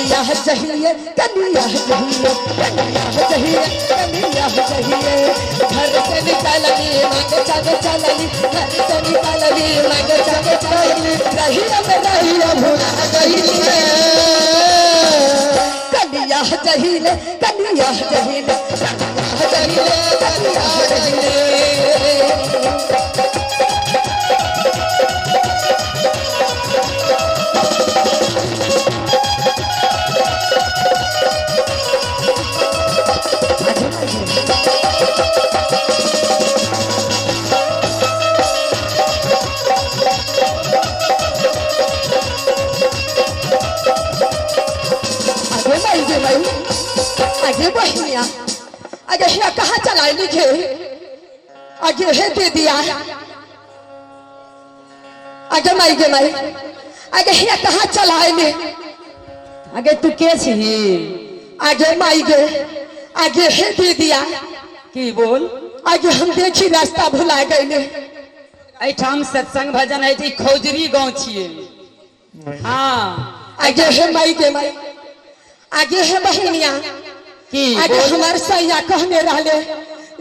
कनिया जहिए, कनिया जहिए, कनिया जहिए, कनिया जहिए। घर से निकलली मांगे चागे चलली, घर से निकलली मांगे चागे चलली, रहिया में रहिया भुला गईली रे। कनिया जहिले, कनिया जहिले, कनिया जहिले, कनिया जहिले। आगे माई गे माई, आगे बहिनिया, आगे हिया कहाँ चलाई लिखे, आगे हे दे दिया। आगे माई गे माई, आगे हिया कहाँ चलाई ले। आगे तू के छी? आगे माई गे, आगे हे दे दिया। की बोल? आगे हम देखी रास्ता भुला गए। एहिठाम सत्संग भजन होइ छै, ई खौजरी गाँव छियै। हाँ। आगे हे माई गे माई, आगे हे बहिनिया। की आगे बोल? हमार सैया कहने रहले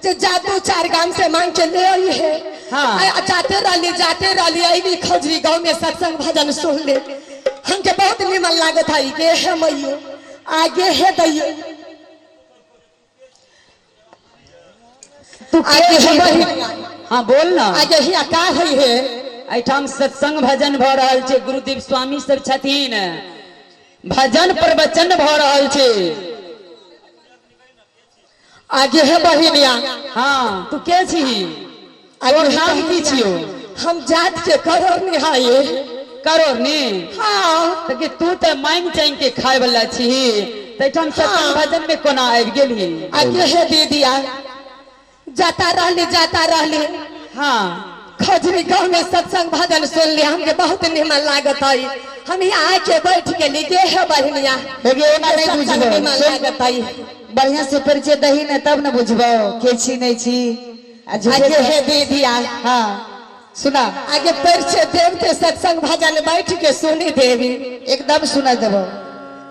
जे जा दू चार गाम से मांग के ले आई है। हाँ। जाते रहली, जाते रहली, अली खजरी गांव में सत्संग भजन सुन ले, हमके बहुत निमन लागत है। गे हे मैयो, आगे हे दैयो। तू के आगे हे छी? बहिनिया। हाँ, बोल ना। आगे हिया का है हे? एहिठाम सत्संग भजन भऽ रहल छै, गुरुदेव स्वामी सब छथिन, भजन प्रवचन भऽ रहल छै। आगे हे बहिनिया। हाँ, तू के छी? आगे तोर हे नाम की बहिनिया। छियौ? हम जात के करोड़ निहाये। करोड़ ने? हाँ। तऽ कि तू तऽ मांगि चांगि के खाय वाला छी, तऽ एहिठाम सत्संग हाँ। भजन में कोना आबि गेलही? आगे हे दीदिया, जाता रहली, जाता रहली। हाँ। खजरी गांव में सत्संग भजन सुन लिया, हमके बहुत निमन लागत है, हम यहाँ आके बैठ गेली। गे हे बहिनिया। हेगे एना नहीं सत्संग बुझबो। निमन सुन, लागत है। बढ़िया से परिचय दही ने तब न बुझबो के छी नहीं छी आ झूठे। आगे हे दीदिया। हाँ, सुना। आगे परिचय देव के सत्संग भजन बैठ के सुनी देवी। एकदम सुना देबो।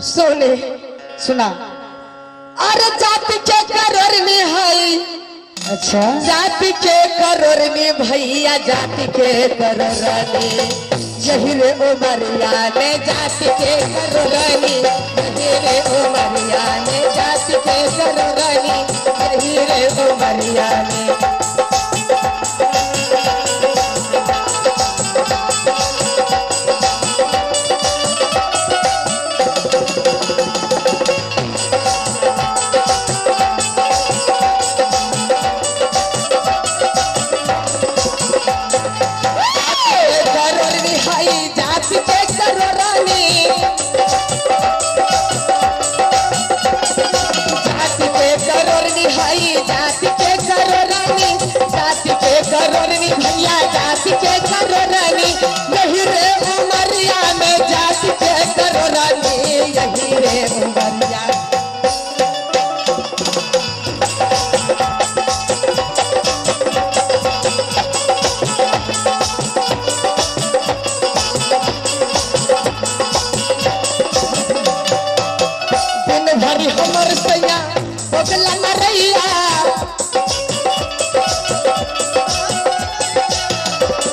सुने। सुना। अरे जाति के करोड़ में है। अच्छा। जाति के करोड़ में भैया, जाति के करोड़ में, यही रे उमरिया ने जाति के करोड़ में, यही रे उमरिया ने जाति के करोड़ में, यही रे उमरिया ने। करोड़ में है जाति के करोड़ में, जाति के करोड़ में है जाति के करोड़ में, जाति के करोड़ में भैया, जाति के करोड़ में, यही रे उमरिया में जाति के करोड़ में, यही रे उमरिया। दिन भरी हमर सैया बगला मरैया,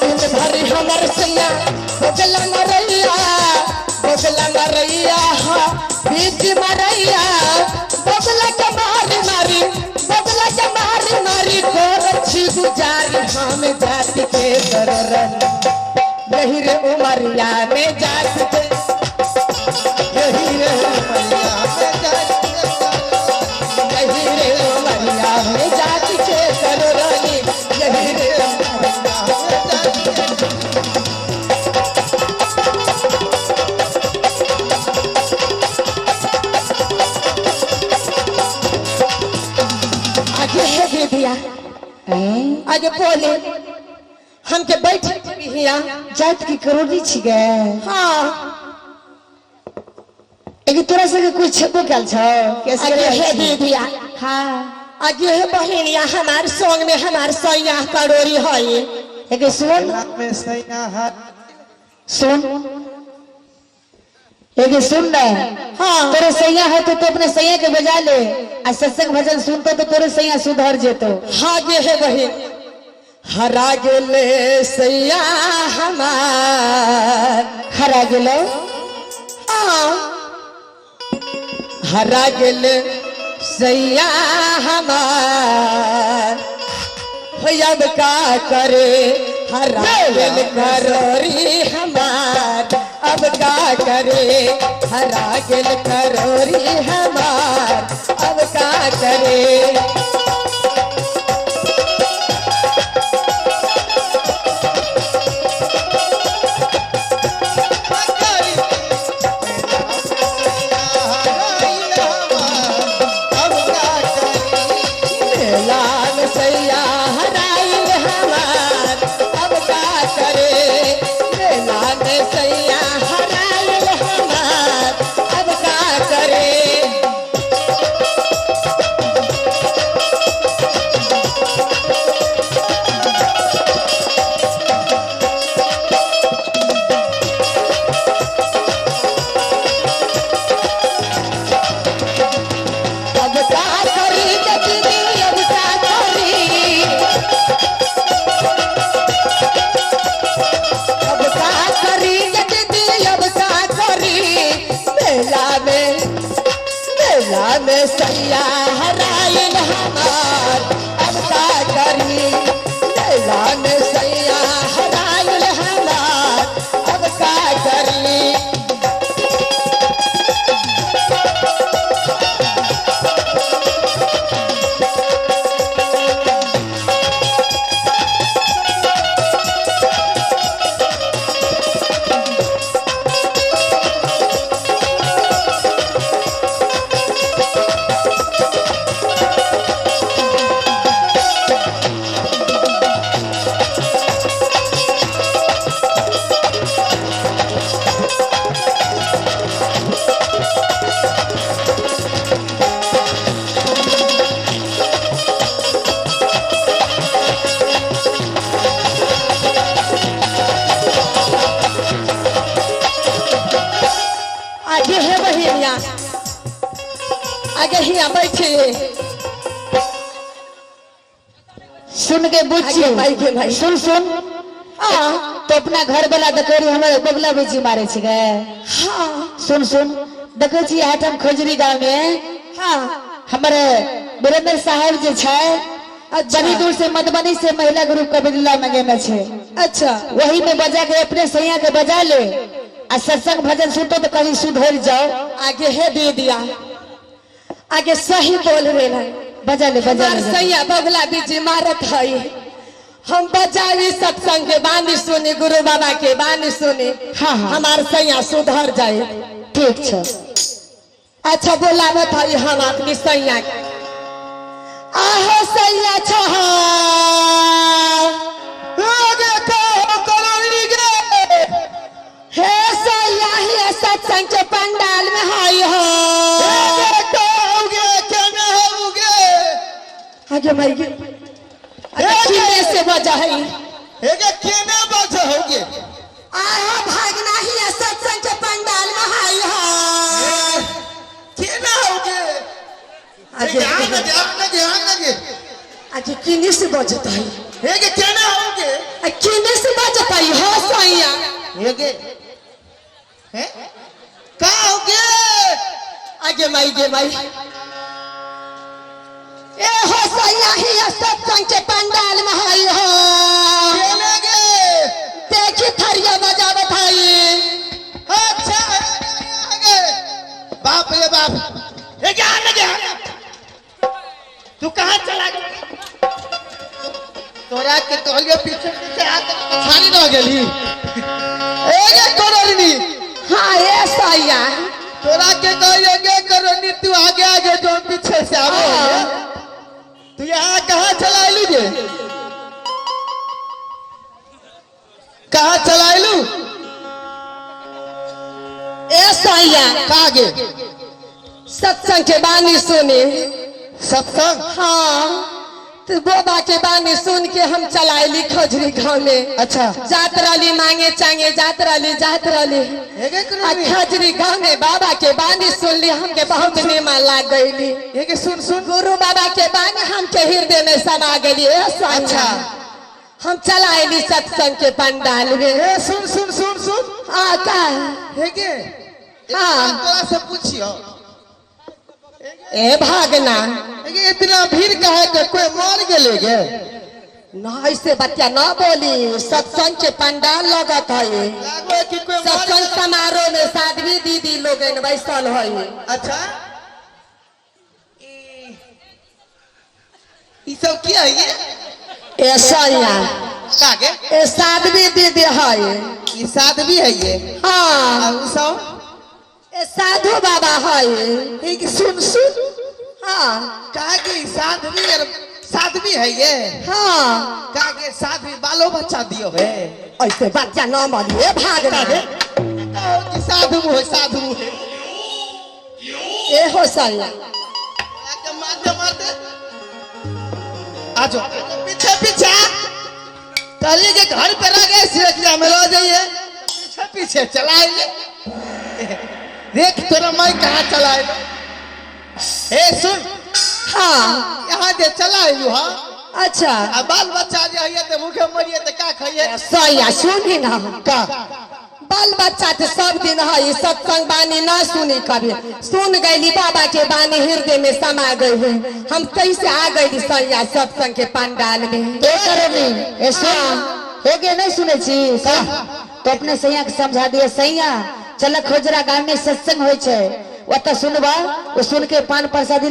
दिन भरी हमर सैया बगला मरैया, बगला मरैया, हाँ बीच मरैया, बगला के मारी मारी, बगला के मारी मारी गोर छी गुजारी हम जाति के करोरन, यही रे उमरिया में जाति के, यही रे उमरिया में जाति के, यही रे उमरिया में जाति के करोरनी, यही रे उमरिया में जाति के। आगे हे दीदिया। आगे बोले, हमके बैठ हिया। जात की करोड़ी छी गे? हाँ। एगे तोरा सबके कोई छेबो कैल छौ? कैसे आगे हे रहै छी? दीदिया। हाँ। आगे हे बहिनिया, हमार संग में हमार सैया करोड़ी है। एगे सुन। में सैया है। सुन, एगे सुन ने। हाँ। तोर सैया है तो तू अपने सैया के बजा ले आ सत्संग भजन सुनतो तो तोरे सैया सुधर जेतो। हाँ गे हे बहिन, हरा गेले सैया हमार। हरा गेलो? हाँ, हरा गेले सैया हमार, हो अब का करे, हरा गेल करोरी हमार, अब का करे, हरा गेल करोरी हमार, अब का करे। लाल सैया हराइल हमार, अब का करे, लाल सैया हराइल हमार, अब का करे। अब का करी दीदी, अब का करी, अब का करी दीदी, अब का करी, मेला में, मेला में सैया हराइल हमार, अब का करी, मेला में सैया हराइल हमार, अब का करी। आगे है बहिनिया, आगे हिया बैठिए। सुन के बुच्ची। आगे भाई के भाई। सुन सुन। हाँ। तो अपना घर वाला देखरी हमर बगला बेची मारे छी गे। हाँ। सुन सुन, देखै छी आठम खजरी गांव में। हाँ। हमर वीरेंद्र साहेब जे छै। अच्छा। बड़ी दूर से मधुबनी से महिला ग्रुप के बिरला मंगेने छै। अच्छा। वही में बजा के अपने सैया के बजा ले आ सत्संग भजन सुनतो तो कहीं सुधर जाओ। आगे है दे दिया, आगे सही बोल रहे हैं। बजा ले, बजा हमार ले। सैया बगला बीजी मारत है, हम बजावी सत्संग के बानी सुनी, गुरु बाबा के बानी सुनी। हाँ, हाँ। हमार सैया सुधर जाए। ठीक छै। अच्छा बोलावत है हम अपनी सैया के। आहो सैया छहा। आगे कहो करोड़ी गे। हे सैया, ही सत्संग के पंडाल में हाय हो। आगे कहोगे केना होगे? आगे मर गए, आगे किने से बजा है? एगे केना बजा होगे? आहो भागना ही सत्संग के पंडाल में हाय हो। केना होगे? आगे आगे आगे आगे आगे। आगे किने से बजत है? एगे केना होगे? आ किने से बजत है हो सैया? एगे हैं का होगे? आगे माई गे माई, ए हो सैया, ही सत्संग के पंडाल में हाय हो। केना गे? देखी थरिया बजावत है। अच्छा आगे, बाप रे बाप, एगे आने गे आने, तू कहाँ चला गया? तोरा के कहलियो पीछे पीछे आ के पछाड़ी रह गेली। एगे करोनी। हाँ ए सैया। तोरा के कहलियो गे करोनी, तू आगे आगे जो पीछे से आबो। हाँ। तू यहाँ कहाँ चला आइलू गे? कहाँ चला आइलू? ए सैया। का गे? सत्संग के बानी सुनी। सत्संग? हाँ, तो बाबा के बानी सुन के हम चलाइली खजरी गाँव में। अच्छा। जात रहली मांगे चांगे, जात रहली, जात रहली। हेगे आ करोनी। खजरी गाँव में बाबा के बानी सुनली, हमके बहुत नीमन लाग गईली। हेगे सुन सुन। गुरु बाबा के बानी हमके हृदय में समा गई। अच्छा। हम चलाइली सत्संग के पंडाल में। ए सुन सुन सुन सुन। हाँ, का? हेगे। हाँ। तोरा से पूछियो। ए भागना। हेगे इतना भीड़ काहे के, कोई मर गेले गे? ना, ऐसे बच्चा न बोली, सत्संग के पंडाल लगत है। लागो है कि कोई मर सत्संग गेले। समारोह में साध्वी दीदी लोगन बैसल है। अच्छा, ई सब की है ये? ए सैया। का गे? ए साध्वी दीदी है। ई साध्वी है ये? हाँ। आ उ सब? ए साधु बाबा है। हे कि सुन सुन। हाँ। का के साध्वी और साध्वी है ये? हाँ। का के साध्वी बालो बच्चा दियो है? ऐसे बच्चा न मानिए भागना। कहो कि साधु है, साधु है। ए हो सैया। आके मारते मारते आजो पीछे पीछे कहलिए के घर पे रह गए, सिरकिया में रह जाइए, पीछे पीछे चला आइले। देख तोरा मैं कहाँ चला आइलो। ए सुन। हाँ। यहाँ जे चला आइलू। हाँ। अच्छा। आ बाल बच्चा जे हइए ते भूखे मरिए ते का खाइए? सैया, सुनी ना। का? बाल बच्चा तो सब दिन है, सत्संग बानी ना सुनी कभी। सुन गईली बाबा के बानी, हृदय में समा गई है। हम कैसे आ गईली सैया सत्संग के पंडाल में। ए करोनी, ए सुन, हे गे नहीं सुने छी तो अपने सैया के समझा दिए, सैया चल खोजरा गांव में सत्संग होय छै, ओतऽ सुनबा, ओ सुन के पान प्रसादी।